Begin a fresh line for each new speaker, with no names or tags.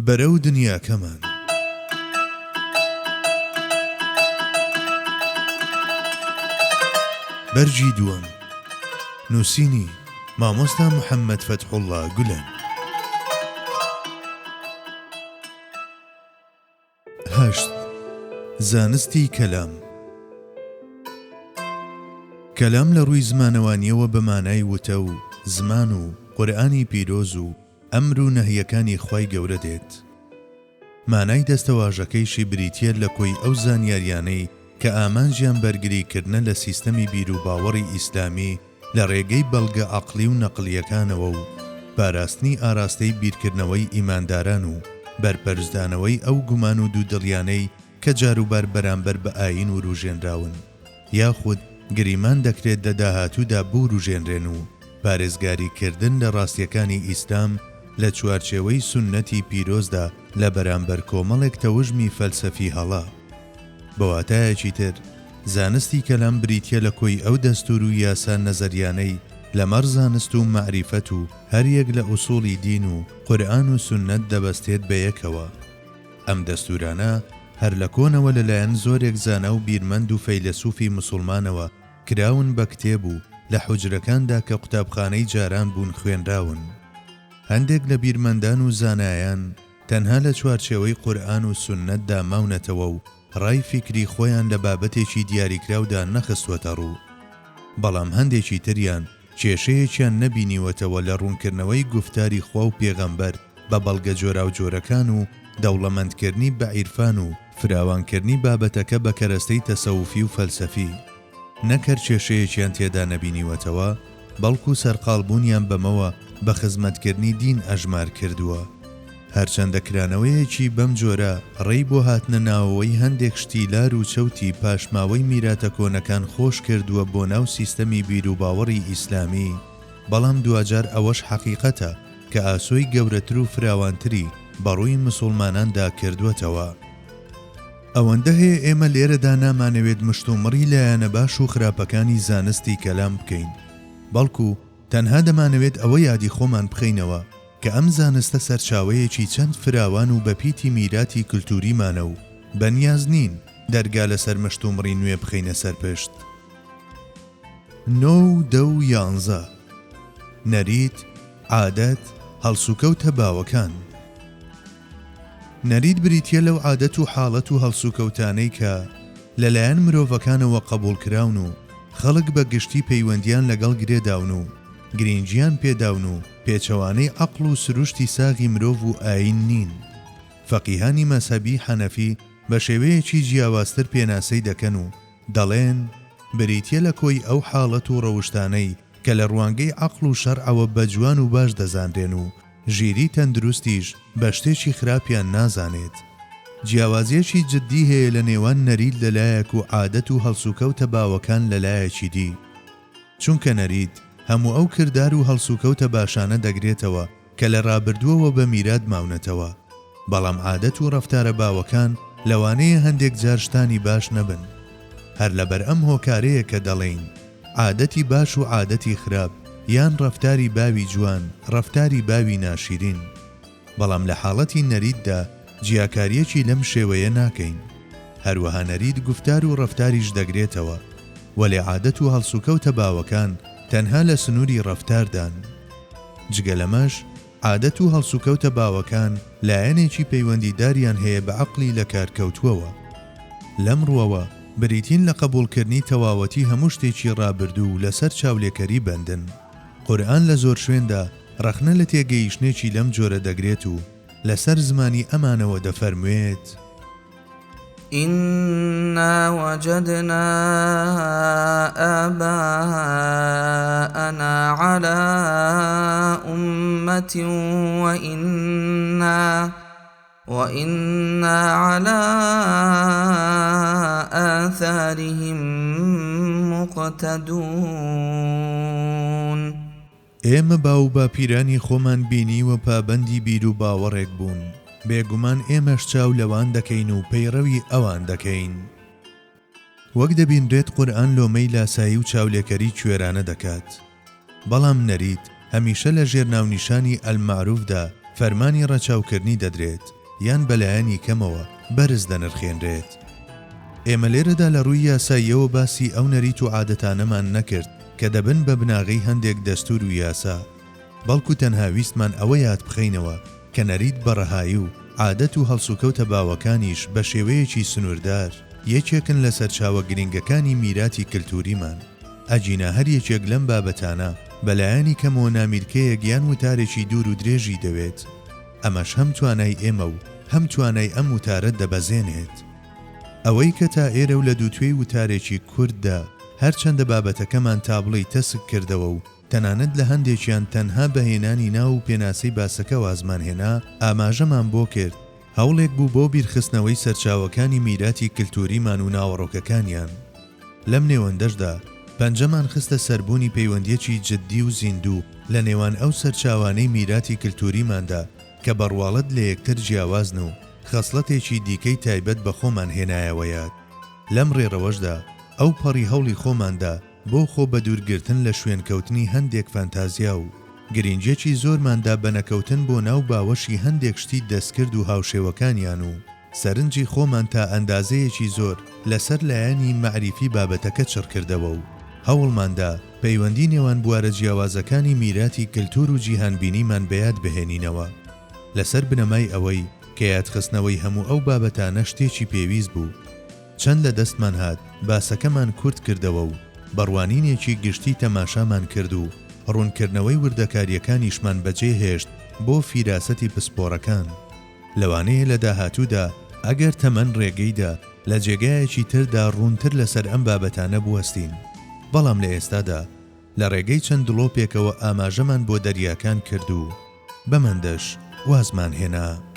بەرەو دنیاکەمان. بەرگی دووەم. نووسینی، مامۆستا محەممەد فەتحوڵڵا گولەن. هەشت، زانستی کەلام. کەلام لە ڕووی زمانەوانییەوە بە مانای وتە و زمان و قورئانی پیرۆز و ئەمر و نەهیەکانی خوای گەورە دێت. مانای دەستەواژەکەیشی بریتییە لە کۆی ئەو زانیاریانەی کە ئامانجیان بەرگریکردنە لە سیستەمی بیروباوەڕی ئیسلامی لە ڕێگەی بەڵگە عەقڵی و نەقڵییەکانەوە و پاراستنی ئاراستەی بیرکردنەوەی ئیمانداران و بەرپەرچدانەوەی ئەو گومان و دوودڵیانەی کە جاروبار بەرامبەر بە ئایین وروژێنراون یاخود گریمان دەکرێت لە داهاتوودا بوروژێنرێن و پارێزگاریکردن لە ڕاستییەکانی ئیسلام لە چوارچێوەی سوننەتی پیرۆزدا لە بەرامبەر کۆمەڵێک تەوژمی فەلسەفی هەڵە. بە واتایەکی تر، زانستی کەلام بریتییە لە کۆی ئەو دەستوور و یاسا نەزەریانەی لەمەڕ زانست و مەعریفەت و هەریەک لە ئوسوڵی دین و قورئان و سوننەت دەبەستێت بەیەکەوە. ئەم دەستوورانە هەر لە کۆنەوە لەلایەن زۆرێک زانا و بیرمەند و فەیلەسوفی موسوڵمانەوە کراون بە کتێب و لە حوجرەکاندا کە قوتابخانەی جاران بوون خوێنراون. هەندێک لە بیرمەندان و زانایان تەنها لە چوارچێوەی قورئان و سوننەتدا ماونەتەوە و ڕای فیکری خۆیان لە بابەتێکی دیاریکراودا نەخستووەتە ڕوو. بەڵام هەندێکی تریان کێشەیەکیان نەبینیوەتەوە لە ڕوونکردنەوەی گوفتاری خوا و پێغەمبەر بە بەڵگە جۆراوجۆرەکان و دەوڵەمەندکردنی بە عیرفان و فراوانکردنی بابەتەکە بە کەرەستەی تەسەوفی و فەلسەفی. نەک هەر کێشەیەکیان تێدا نەبینیوەتەوە، بەڵکو سەرقاڵبوونیان بەمەوە بە خزمەتکردنی دین ئەژمار کردووە. هەرچەندە کرانەوەیەکی بەم جۆرە ڕێی بۆ هاتنە ناوەوەی هەندێک شتی لار و چەوتی پاشماوەی میراتە کۆنەکان خۆش کردووە بۆ ناو سیستەمی بیروباوەڕی ئیسلامی، بەڵام دواجار ئەوەش حەقیقەتە کە ئاسۆی گەورەتر و فراوانتری بەڕووی مسوڵماناندا کردووەتەوە. ئەوەندە هەیە ئێمە لێرەدا نامانەوێت مشتومڕی لایەنە باش و خراپەکانی زانستی کەلام بکەین، بەڵکو تەنها دەمانەوێت ئەوە یادی خۆمان بخەینەوە کە ئەم زانستە سەرچاوەیەکی چەند فراوان و بەپیتی میراتی کلتوریمانە و بەنیاز نین دەرگا لەسەر مشتومڕی نوێ بخەینە سەر پشت. نۆ و دە و یانزە. نەریت، عادەت، هەڵسوکەوتە باوەکان. نەریت بریتییە لەو عادەت و حاڵەت و هەڵسوکەوتانەی کە لەلایەن مرۆڤەکانەوە قەبوڵکراون و خەڵک بە گشتی پەیوەندییان لەگەڵ گرێداون و گرینگییان پێداون و پێچەوانەی عەقڵ و سروشتی ساغی مرۆڤ و ئایین نین. فەقیهانی مەزهەبی حەنەفی بە شێوەیەکی جیاوازتر پێناسەی دەکەن و دەڵێن، بریتییە لە کۆی ئەو حاڵەت و ڕەوشتانەی کە لە ڕوانگەی عەقڵ و شەرعەوە بە جوان و باش دەزانرێن و ژیری تەندروستیش بە شتێکی خراپیان نازانێت. جیاوازییەکی جددی هەیە لە نێوان نەریت لە لایەک و عادەت و هەڵسوکەوتە باوەکان لە لایەکی دی. چونکە نەریت هەموو ئەو کردار و هەڵسوکەوتە باشانە دەگرێتەوە کە لە ڕابردووەوە بە میرات ماونەتەوە، بەڵام عادەت و ڕەفتارە باوەکان لەوانەیە هەندێک جار شتانی باش نەبن. هەر لەبەر ئەم هۆکارەیە کە دەڵێین عادەتی باش و عادەتی خراپ یان ڕەفتاری باوی جوان ڕەفتاری باوی ناشیرین. بەڵام لە حاڵەتی نەریتدا جیاکارییەکی لەم شێوەیە ناکەین. هەروەها نەریت گوفتار و ڕەفتاریش دەگرێتەوە. وەلێ عادەت و هەڵسوکەوتە باوەکان تەنها لە سنووری ڕەفتاردان. جگە لەمەش عادەت و هەڵسوکەوتە باوەکان لایەنێکی پەیوەندیداریان هەیە بە عەقڵی لەکارکەوتووەوە. لەم ڕووەوە بریتین لە قبوڵکردنی تەواوەتی هەموو شتێکی ڕابردوو و لەسەر چاولێکەری بەندن. قورئان لە زۆر شوێندا ڕەخنە لە تێگەیشتنێکی لەم جۆرە دەگرێت و لەسەر زمانی ئەمانەوە دەفەرموێت.
انا وجدنا آباءنا علی امة وإنا وإنا علی آثارهم مقتدون.
ئێمە باووباپیرانی خۆمان بینیوە پابەندی بیروباوەڕێک بوون، بێگومان ئێمەش چاو لەوان دەکەین و پەیڕەوی ئەوان دەکەین. وەک دەبینرێت قورئان لۆمەی لاسایی و چاولێکەری کوێرانە دەکات. بەڵام نەریت هەمیشە لە ژێر ناونیشانی المعروف دا. فەرمانی ڕەچاوکردنی دەدرێت یان بەلایەنی کەمەوە بەرز دەنرخێنرێت. ئێمە لێرەدا لە ڕووی یاساییەوە باسی ئەو نەریت و عادەتانەمان نەکرد کە دەبن بە بناغەی هەندێک دەستوور و یاسا، بەڵکو تەنها ویستمان ئەوە یاد بخەینەوە کە نەریت بە ڕەهایی و عادەت و هەڵسوکەوتە باوەکانیش بە شێوەیەکی سنووردار یەکێکن لە سەرچاوە گرینگەکانی میراتی کلتووریمان. ئەگینا هەر یەکێک لەم بابەتانە بە لایەنی کەمەوە نامیلکەیەک یان وتارێکی دوور و درێژی دەوێت. ئەمەش هەم توانای ئێمە و هەم توانای ئەم وتارە دەبەزێنێت. ئەوەی کە تا ئێرە و لە دووتوێی وتارێکی کورتدا هەرچەندە بابەتەکەمان تا بڵێی تەسک کردەوە و تەنانەت لە هەندێکیان تەنها بە هێنانی ناو و پێناسەی باسەکە وازمان هێنا، ئاماژەمان بۆ کرد، هەوڵێک بوو بۆ بیرخستنەوەی سەرچاوەکانی میراتی کلتوریمان و ناوەڕۆکەکانیان. لەم نێوەندەشدا پەنجەمان خستە سەر بوونی پەیوەندییەکی جددی و زیندوو لە نێوان ئەو سەرچاوانەی میراتی کلتوریماندا کە بە ڕواڵەت لە یەکتر جیاوازن و خەسڵەتێکی دیکەی تایبەت بە خۆمان هێنایەوە یاد. لەم ڕێڕەوەشدا ئەوپەڕی هەوڵی خۆماندا بۆ خۆ بەدوورگرتن لە شوێنکەوتنی هەندێک فانتازیا و گرینگیەکی زۆرمان دا بە نەکەوتن بۆ ناو باوەشی هەندێک شتی دەستکرد و هاوشێوەکانیان و سەرنجی خۆمان تا ئەندازەیەکی زۆر لەسەر لایەنی مەعریفی بابەتەکە چڕکردەوە و هەوڵمان دا پەیوەندی نێوان بوارە جیاوازەکانی میراتی کلتور و جیهانبینیمان بەیاد بهێنینەوە لەسەر بنەمای ئەوەی کە یادخستنەوەی هەموو ئەو بابەتانە شتێکی پێویست بوو. چەند لە دەستمان هات باسەکەمان کورت کردەوە و بە ڕوانینێکی گشتی تەماشامان کرد و ڕوونکردنەوەی وردەکارییەکانیشمان بەجێ هێشت بۆ فیراسەتی پسپۆڕەکان. لەوانەیە لە داهاتوودا ئەگەر تەمەن ڕێگەی دا لە جێگایەکی تردا ڕوونتر لەسەر ئەم بابەتانە بوەستین، بەڵام لە ئێستادا لە ڕێگەی چەند دڵۆپێکەوە ئاماژەمان بۆ دەریاکان کرد و بەمەندەش وازمان هێنا.